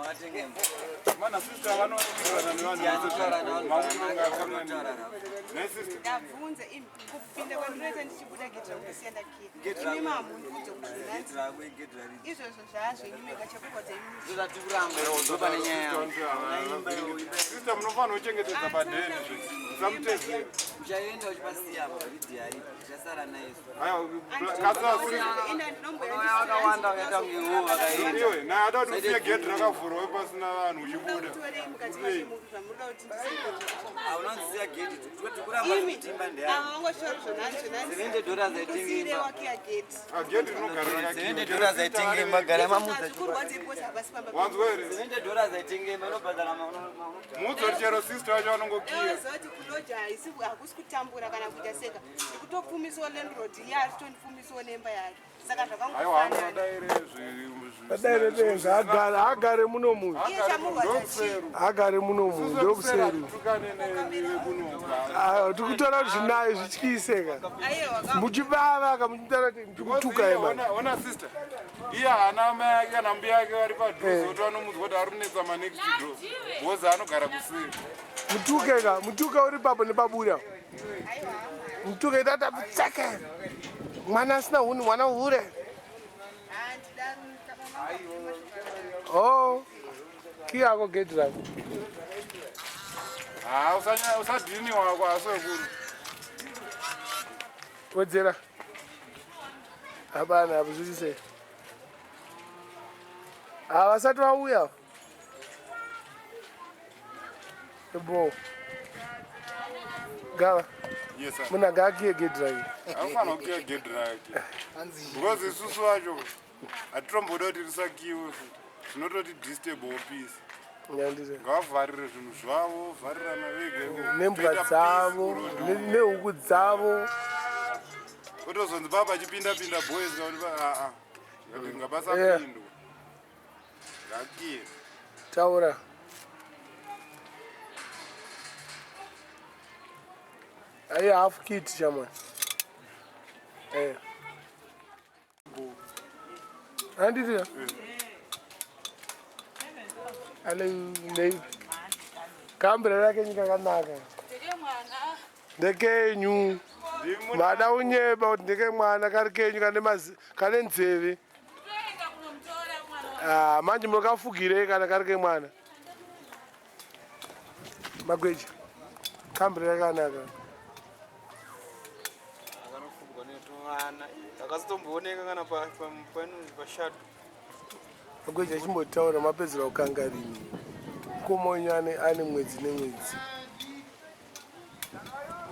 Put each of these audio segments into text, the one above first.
Makatenga imba. Mana sister vanowirirana nevanhu vose. Ne sister. Ndabvunza imi kupinda kwandinoita ndichibuda gate rangu ndosiya ndakiya. Gate Imi rako. mamundiudze kuti Gate zvinanzi rako igate rari. izvozvo zvaazvenyu mega chekurwadza imi. Ndozvatikuramba ndopane nyaya yangu. Imba iwe, imba. Sister munofanira kuchengetedza padeni zve. Musamutedzere. Uchaenda uchipasiya apa ridhi aripo. Uchasara naye. Aiwa katsa sister. Ina ndinomboya Vakawanda vakaita kunge ivo vakaenda. Iwe naye ada kuti usiye gate rakavhurwa pasina vanhu uchibuda. kutorei mukati machemuku zvamunoda kuti ndisiye. Haunonzisiya gate. Tikuramba Imi kuti imba ndeyako. ava vangoshauri zvonani zvonani. 70 dollars aitenga Ndosiyire imba. wakiya gate. Ah, gate rinogara rakakiyiwa. 70 dollars aitenga imba gara mamudza. Zvikurwadza because hapasi pamba. Wanzwa here? 70 dollars aitenga imba inobhadhara Muudze kuti chero sister wacho vanongokiya. Unoziva kuti kuloja haisi hakusi kutambura kana kuita seka. Ndikutopfumisawo landlord iye achitondipfumisawo nemba yake. Saka Aiwa zvakangofanana. hamuadaire Vadaire benzi agare agare muno munhu. Iye chamurwadza chii? Agare muno munhu ndokuseri. Ah, tikutora kuti zvinayo zvityise ka. Aiwa ka. Muchivava ka muchitaura kuti ndikutuka ema. Ona sister iye haana mai ake kana mbuya ake vari padhuze kuti vanomudzwa kuti ari kunetsa manext door because anogara kuseri. Mutuke ka, mutuke uri papo nepabuda. Mutuke tata tseke. Mwana asina huni, mwana hure. Oh. Kiya ako gate rako. Ha usadhini wako asi wekuru. Wedzera. Hapana, hapo zviri sei? Havasati vauya. Bo. Gava. Yes sir. Munhu anga akiye gate rake. Anofanira kukiya gate rake. Because isusu vacho hatitomboda kuti risakiwe futi. Zvinototi disturb peace. Nyandire. Ngavavharire zvinhu zvavo, vharirana vega. Nembwa Toita peace dzavo, kuroad. nehuku dzavo. Kutozonzi baba achipinda pinda boys kakuti aa ngabasapindwa. Ngakiye. Taura. Ayi half kit chamani. Eh. Handiti. Ale nei. Kambira rake nyika kanaka. Ndekenyu. Mada unyeba kuti ndeke mwana kari kenyu kane mazi kane nzeve. Ah, manje munokafugirei kana kari kemwana? Magweja. Kambira rakanaka. Akanofugwa netuvana akazotombooneka kana panonzi pashado. Magweja chimbotaura mapedzera kukanga rini. Mukoma wenyu ane mwedzi nemwedzi.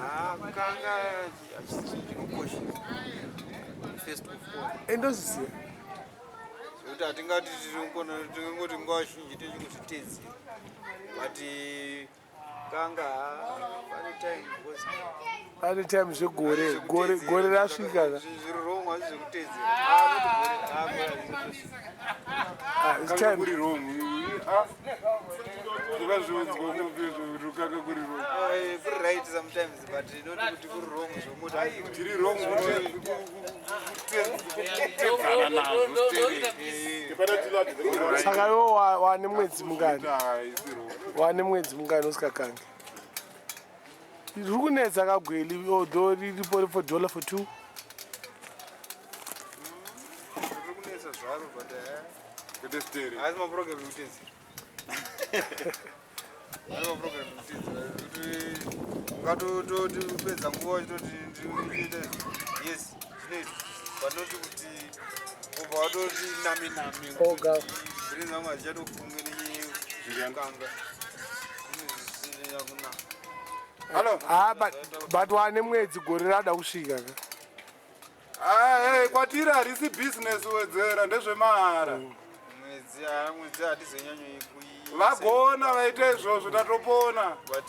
Ah, kukanga hachisi chinhu chinokosha first of all. Endozviziva. Zvekuti hatingati tingangoti nguva zhinji tichingozvitedzera but kanga pane time because Pane time zvegore gore gore rasvika ka. Zviri wrong hazvi zvekutedzera. Ah, not gore. Ah, gore hazvisi. Ah, it's Kanga time. kuri wrong. Ah. Ukazviudzwa kukanga kuri wrong. Ah, kuri right sometimes but not kuti kuri wrong zvokuti hayi Tiri wrong kutedzana nazvo. Saka iwe wane mwedzi mungani? Ah, isi wrong. Wane mwedzi mungani usikakange? Riri kunetsa kagweli although riripo for dollar for two. riri kunetsa zvaro but Kwete stereo. haasi maprogram ekutedzera. Haasi maprogram ekutedzera kuti ungatotopedza nguva uchitoti ndinoita yes zvinoitwa but not kuti ubva watoti nami nami Oga. brain zangu hadzichatofunge nenyaya kunaka. Hello. Ah, but wane mwedzi gore rada kusvika ka. Ah, hey, kwatiri harisi business wedzera ndezvemahara. Mwedzi ah, mwedzi hatizonyanyi Vagona vaita izvozvo tatopona. But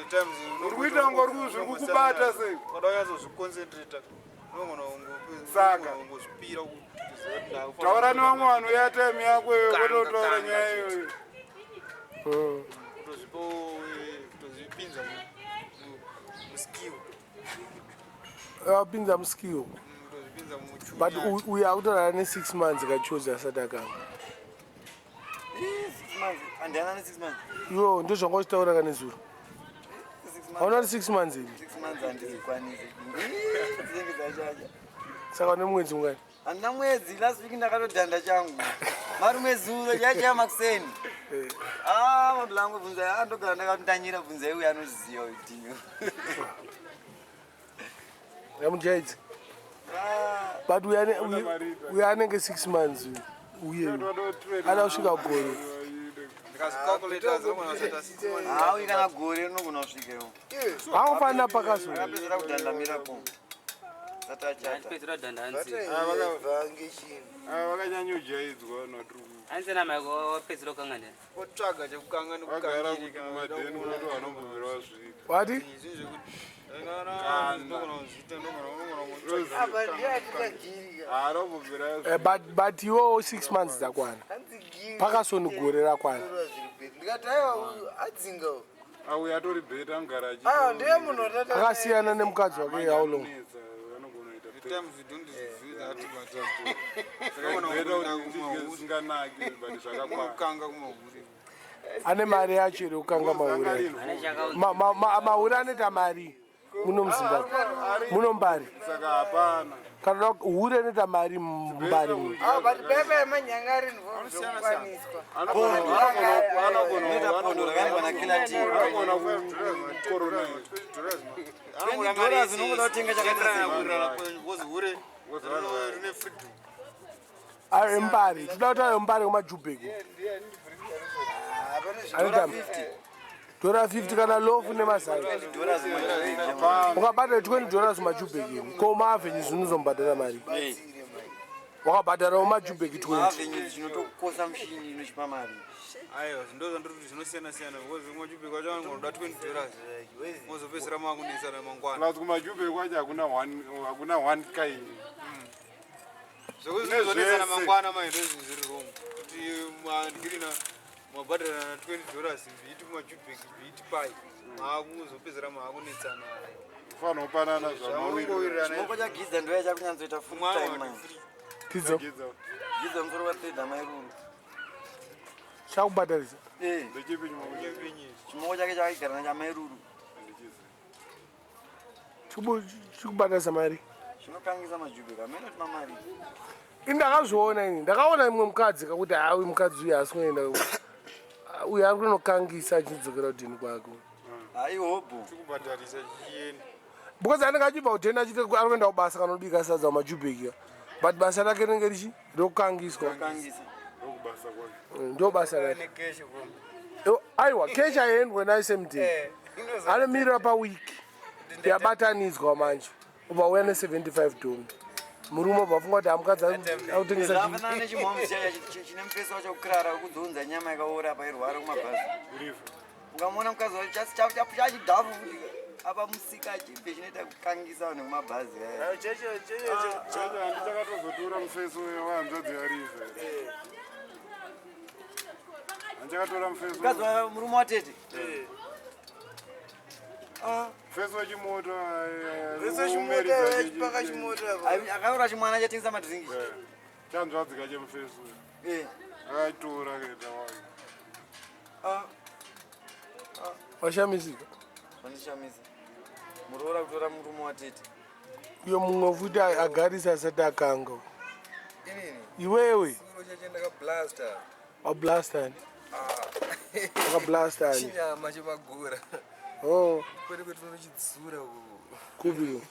times Uri kuita kunge zviri kukubata sei? Ukada kunyatsozviconcentrata unogona Saka. kungozvipira kuziva kuti ndakufanira Taura nevamwe vanhu uya time yako iyoyo kwete kutaura nyaya iyoyo. Kutozvipa kutozvipinza muskill. Wapinza muskill. Kutozvipinza muchunya. But uyu akutorara ne 6 months kachozi asati akanga. 6 months andiyana ne 6 months. Iwo ndozvanga uchitaura kane zuro. Hauna kuti 6 months here? 6 months handizikwanise. Dzinenge dzachacha. Saka une mwedzi mungani? Handina mwedzi, last week ndakatodhanda changu. Marume zuro chaichaya makuseni. Eh. Ah, mablango bvunza, ah ndogara ndakamutanyira bvunza iwe anoziva uyu Dinyo. Yamujaidzi. Ah, But uyu anenge 6 months uyu. Uye ada kusvika gore. Ah, uyu kana gore rinogona kusvika iwo. Hakufanira pakazo. Akapedzera kudhanda miracle. Sati achata. Achipedzera dhanda hanzi. Vakanyanyojaidzwa natiri Hanzi na mai wapedzera kukanga ndani. Kotsvaga chekukanga vagara kuti nekukangirika. mumadheni unoti vanombomira vasvika. Wati? Zvinhu zvekuti ndogona kuzviita ndogona Apa ndiye atikagirika. Haanombomira Eh, but iwewo 6 months dzakwana. Hanzi giri. Pakasoni gore rakwana. Ndikati aiwa uyu adzinga uyu. Auya atori bheta anogara Aiwa ndiye munhu watata. Akasiyana nemukadzi wake how long? achinetsa vanogona kuita The times we don't do that but bheta kuti ndidye zvisinganaki but zvakakwana. kukanga kumahure. Ane mari yacho here kukanga mahure? Ane chakaunza. Mahure anoita mari muno muZimbabwe. Muno Mbare. Saka hapana. Kana hure inoita mari muMbare muno. Ah, but pepe yemanyanga ari involved zvekukwaniswa. Inoita pondo rakaendwa na Killer T. Anogona kukorona. $20 unongoda kutenga chakaita sei? Because hure rine freedom. Ayo eMbare. Toda kuti ayo Mbare kumaJubek. Anoita dhora 50 kana lofu nemazai. $20 manje. Ukabhadhara $20 mumaJubek imi. Ko maavenues unozombhadhara mari? Wakabhadharawo maJubek 20. Maavenues chinotokosa mushini inochipa mari. Aiwa ndo zvandiri kuti zvinosiyana siyana because kumajubheki kwacho vanongoda $20 mozopedzisira makunetsana mangwana. Plus kumajubheki kwacho hakuna one kind. Zvekuti zvinozonetsana mangwana manje ndozvinhu zviri wrong kuti mandirina mabhadharana $20 zviiti kumajubheki zviiti pai maakuzopedzisira maakunetsana. Kufanira kupanana zvamawirirana. Chimoko chaGidza ndoya chakunyatsoita full time manje. Tidzo. Gidza musoro wa third amairuru. Chakubhadharisa. Eh, Ndechipi chimoko? chimoko chake chakaigara nachamairuru. Chikubhadharisa mari. Chinokangisa majubheki amene kuti mamari. Ini ndakazviona ini. Ndakaona imwe mukadzi kakuti ha uyu mukadzi uyu haasi kuenda. Uyu ari kunokangisa achidzokera kudheni kwake. Hayi hobho. Kubhadharisa chichienda. Because anenge achibva kudheni achiti ari kuenda kubasa kanobika sadza mumajubheki. But basa rake rinenge richi rokukangiswa. Kangisa. Ndokubasa kwake. Ndo basa rake. Aiwa, keshi haiendwe nayo same day. Anomirira pawiki. Yabatanidzwa manje. Ubva uya ne75 domi. Murume ubva afunga kuti hamukadzi akutengesa chii. Zvafanana nechimhomu chaya chine mufesi wacho kukrara kudzunza nyama yakaora pairwara kumabhazi. Ukamuona mukadzi wacho chachidhafu futi apa musika achibve chinoita kukangisa vanhu kumabhazi aya. Chacho handichakatozotora mufeso wehanzvadzi yarifa. Handichakatora mufeso. Mukadzi wa murume watete. Mufeso wechimoto. Vese chimota chipaka chimota apa. Akaora chimwana chatengesa madhiringi. Chanzvadzi kache mufeso. Eh. Akatora akaita wake. Ah, Washamisika. vandishamisa. Muroora kutora murume watete. Uyo mumwe futi agarisa asati akanga. Inini Iwewe chiro chacho ndakablasta. wablastani. Wakablastani. Chinyama chemagora. Oh, Kwete kwete unochidzura uku. kupi?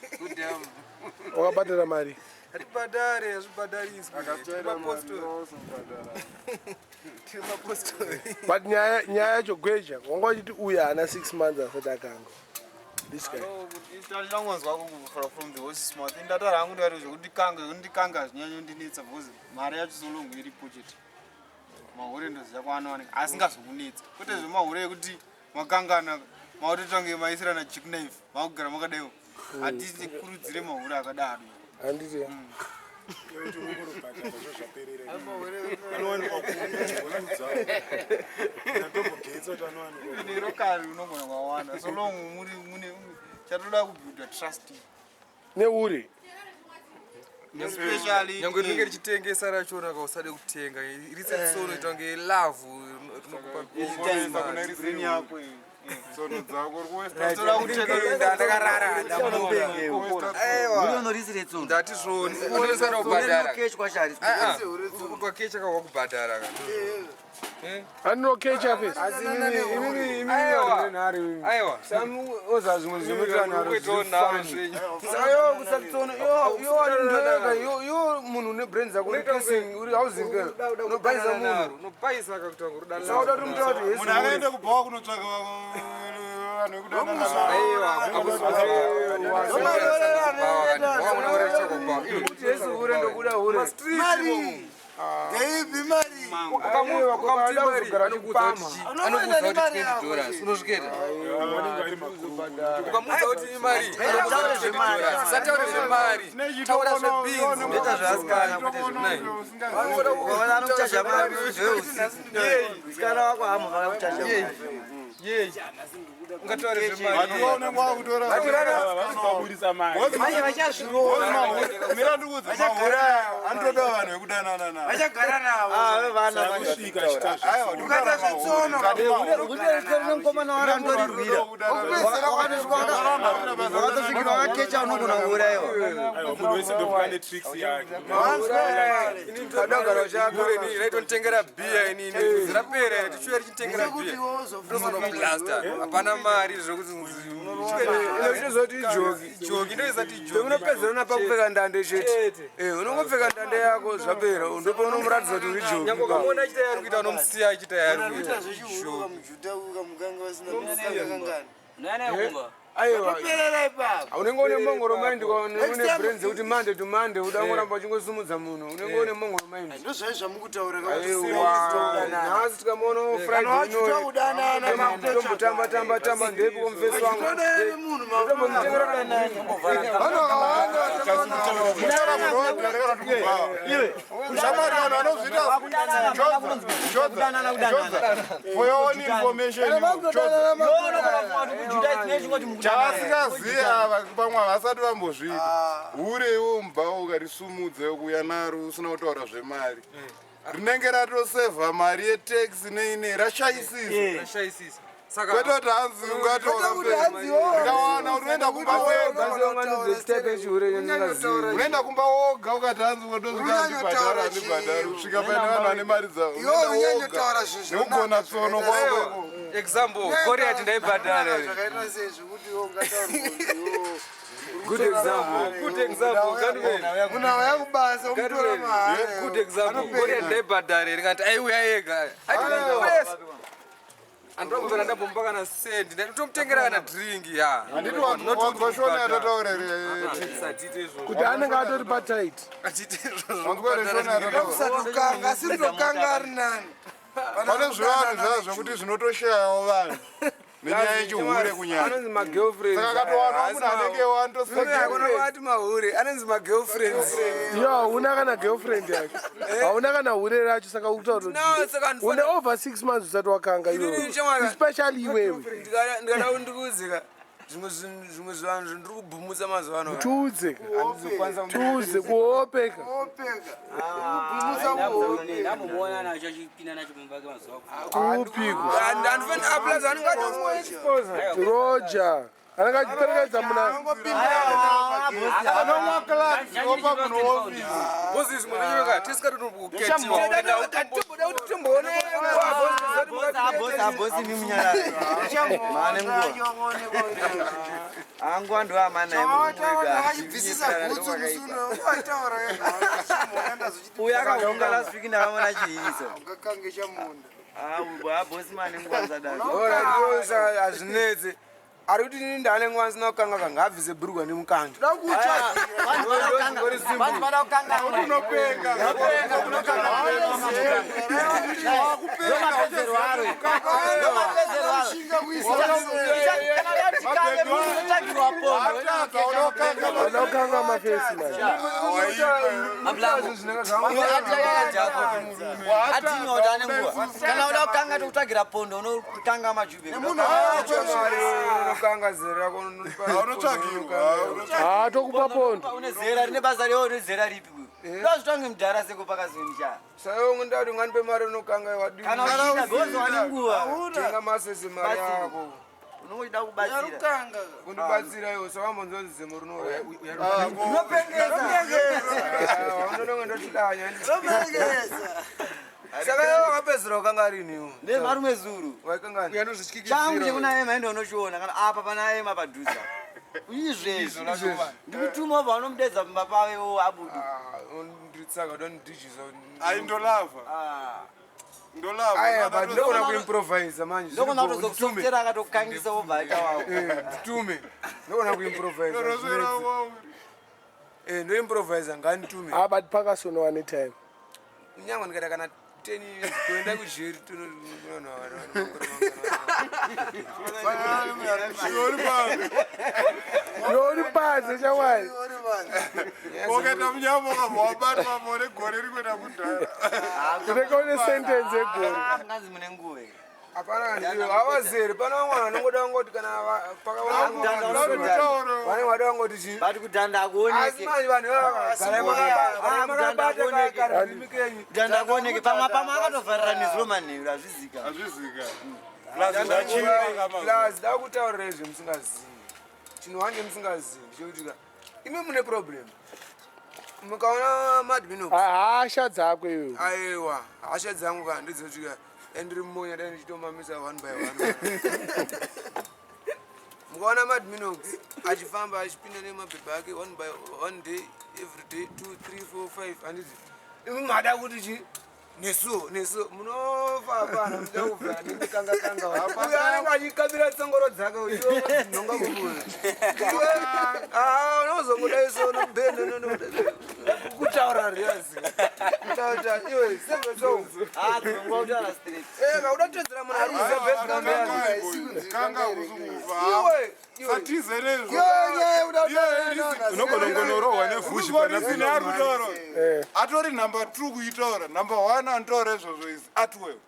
Wakabhadhara mari. Hatibhadhare, hazvibhadhariswi. Tiri Akatsvaira mapostori. mapostori. Tiri mapostori. But nyaya yacho gweja wanga uchiti uyu haana 6 months asati akanga. This guy. Ndangwanzwa from the horse's mouth. Ndatara hangu ndikati zvekundikanga zvekundikanga hazvinyanyondinetsa because mari yacho solongo iripo chete. Mahure ndoziva kwaanowanika asingazokunetsa. Kwete zvemahure ekuti makangana makutotange maisirana jackknife makugara makadaiwo. Hatisi kurudzire mahure akadaro. Handiti. Anowanikwa kuudza. Ndatombogetsa kuti anowanikwa. Nero kare unogona kwawana so long muri mune chatoda kubuilda trust. Neuri. Especially Nyangwe rinenge richitengesa rachona kausade kutenga. Iri setsono ita kunge lavhu. Rinokupa Kuomesa kuna risiri yako iyi. Tsono dzako uri kuwesta. Toda kutenda ndakarara ndamuka. Muri unorisire tsono. Ndati zvoni. Unoisana kubhadhara. Rinokechwa shari. Ah, ah. Ukakecha ka wakubhadhara ka. Anokecha fesi. Asi imimi imimi Aiwa. nenhare imimi. Aiwa. Samuoza zvimwe zvinoita nharo Kuitawo nharo zvenyu. Saka iwe kusatsono iwe iwe iwe munhu une brain dzako uri kissing uri housing girl unobhaisa munhu. Unobaisa ka kuti wangu Saka uda kuti mutaura kuti Munhu akaenda kubhawa kunotsvaka vanhu vekudanana Aiwa. Kuti hesi hure ndokuda hure. Mari. Ndeipi mari? Anokuudza kuti $20 unozviketa. Ukamuudza kuti imari, Taura zvemari. sataure zvemari, taura zvebhinzi. Ndoita zveasikana kwete Ukaona anokuchaja mari zveusiku. Musikana wako haamuvaka kuchaja mari. Yei. Ungataure zvemari. Manje vachazviroora. Mira ndikuudze mahure aya anotoda vanhu vekudanana navo. Vachagara navo. Ah, vana Aiwa, Ukaita zvetsono. Mukomana warandorirwira. Wakatosvikirwa wakakecha unogona kuurayiwa. Munhu wese ndofuka netricks yake. Kadagara chako. Raitonditengera bhiya inini rapera ere tichiuya richitengera Kuti bhiya iwe uzobvuma. ndozonoblasta hapana mari zvokuti Ino chitozoti ijoki. joki ndoisati ijoki Unopedzerana pakupfeka ndande chete. Chete. Eh, unongopfeka ndande yako zvapera. Ndopa unomuratidza kuti uri joki. nyange ukamuona achita yaari kuita unomusiya achita yaari kuita Unoita zvechihure ukamujudha ukamukanga vasina kukangana. Aiwa. Toperera ipapo. Unenge une mongoro mind une Next time- brain dzekuti Monday to Monday uda kungoramba uchingosumudza munhu. Unenge une mongoro mind. Ndozvai zvamukutaura Aiwa. Nhasi tikamuona Kana Friday wachuta ino. kudanana Tombotamba tamba tamba ndepi komufesi wangu. Todanana nemunhu Tombomutengera Vanhu vakawanda Shamwari vanhu vanozviita for your own information chavasingazivi ava pamwe havasati vambozviita hure iwo mubhawa ukarisumudza kuuya naro usina kutaura zvemari rinenge ratosevha mari yetaxi neine rashayisisa Rashayisisa. Saka kwete kuti hanzi ungatoraikawana unoenda kumba wega unoenda kumba woga ukati hanzi ukatosvika andibhadhara andibhadhara kusvika paine vanhu vane mari dzavo Iwe unyanyotaura zvinhu nekugona tsono kwako example goriati ndaibhadhara ere. Zvakaita sei zvekuti iwe ungataura Good example. Good example, Godwin. Munhu auya kubasa umutora mahara. Good example. Goriati ndaibhadhara ere ngati aiuya ega. Aitipesa. Andokubvira ndabomba kana sendi ndaitomutengera kana drink ya. handiti wanzwa shona yatataura here Satiite izvozvo. Kuti anenge atori patight. Atiite izvozvo. Wanzwa here shona yatataura Kusatokanga asi rinokanga ari nani. pane zvivanhu zvaa zvokuti zvinotoshayawo vanhu nenyaya yechihure kunyanya Anonzi magirlfriends. saka akatowana munhu anenge Akona vati mahure. Anonzi magirlfriends. Yo, hauna kana girlfriend yake. Hauna kana hure racho saka ukutaura No, kuti saka une over 6 months usati wakanga iwewe. Inini chamwari. Especially iwewe. Ndikada kundikuudzika zvimwe zvinhu zvimwe zvivanhu zvindiri kubhumutsa mazuva ano. Tiudze. Handizokwanisa Tiudze kuopeka. Opeka. Kubhumutsa kuhope. Ndambomuona nacho achipinda nacho mumba ke mazuva Kupiko. Handifaniri aplaza anongatomuexposa. Roger. Anenge achiperekedza muna anomwa class opa munhu ofisi Bozi zvimwe zvacho tisikatomboketiwa. Tomboda kuti timboona Abosi imi munyarara. Mane nguva. Angu andu amana Achibvisisa bhutsu musi uno wataura Uyu akahunga last week ndakamuona achiisa. Ungakange chamunda. Ah, abosi mane nguva musadaro. Ora hazvinetse. Ari kuti inini ndaane nguva ndisina kukanga kanga abvise bhurugwa nemukanda. unopenga anokanga mafesi manje. Kana uda kukanga tokutsvagira pondo unotanga majube. Unokanga zera rako unotsvagirwa Ah, tokupa pondo. Une zera rine basa rewo une zera ripi? Ndazvitange mudhara seko pakazoni cha. Saka ndati ungandipe mari unokanga wadii. Kana uchida gozo wane nguva. Tenga masese mari yako. Unongochida kubatsira. Kundibatsira iwe saka mbonzonzi zemo rinoya. Unopengesa. Unononga ndotidanya. Unopengesa. Saka iwe wakapedzisira wakanga rini iwe? Nemarume zuru. Waikangani? Changu chekuna ema ende unochiona kana apa pana ema padhuze. Izvezvi. Ndikutuma ubva unomudedza pamba pave wo abudu. Nditsaka don't dijisa. Ai ndolava. Ndolava. Aya, but ndogona kuimprovisa manje. Ndogona kutozokusokutera akatokangisa wobva aita wako. Nditume. Ndogona kuimprovisa. Ndoimprovisa nganditume. Ah, but Parkerson wane time. Nyangwe ndikaita kana 10 years toenda kujeri Uri panze shamwari. Ukaita munyama ukabva wabatwa more gore rikuenda kudhara. Unenge une sentence yegore. Nganzi mune nguva. Hapana, havazere pana vamwe vanhu vanongoda kungoti kana vanenge vada kungoti chii but kudhanda akuoneke. Asi manje vanhu ivava makabata karurimi kenyu. Kudhanda akuoneke pamwe pamwe akatovharira nezuro manheru hazvizika. Hazvizika. Plus da kutaurira izvi musingazivi chinhu wange musingazivi ndechekuti ka imi mune problem mukaona madminox Hasha dzako iwe. Aiwa, hasha dzangu ka ndedzekuti ka ndiri mumonya dai ndichitomamisa one by one. Mukaona madminox achifamba achipinda nemabhebha ake one by one day, every day, 2 3 4 5, handiti imi mada kuti chi nesuwo nesuwo munofa pana muda kubva ndikangakanga uyo anenge achikabira tsongoro dzake nhonga kubuya unozongodaiso nomubhendo kutaura riazi kutaura iwe seveso kauda kutedzera munhu ari Kanga kusukufa. Satize nezvo. Unogona nevhushi pana Uzwa ari kutaura. Atori number 2 kuitaura. Number 1 anotaura izvozvo is Atwell.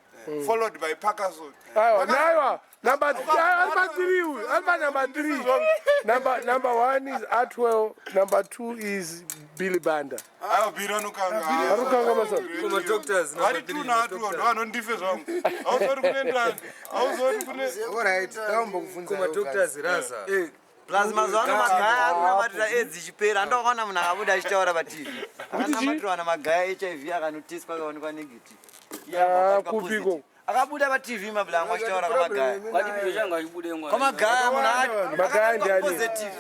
Followed by Parkerson. Aiwa, naiwa. Number ari 3 uyu. Ari pa number 3. Number 1 is Atwell, number 2 is Billy Banda. Aiwa, Billy anokanga. Anokanga basa. Kuma doctors Vari number 2 3. naAtwell ndo anondife zvangu. Hauzoti kune ndani. Hauzoti kune. Alright, ndambokubvunza. Kuma doctors raza. Plus mazuva ano magaya ari kunamatira aids ichipera andakaona munhu akabuda achitaura paTV akanamatirwa namagaya HIV akanoteswa akaonekwa negative. Ah, kupiko. Akabuda paTV mablangu achitaura kwamagaya. Kwati changu achibude ngwa. Kwamagaya munhu Magaya ndiani? positive.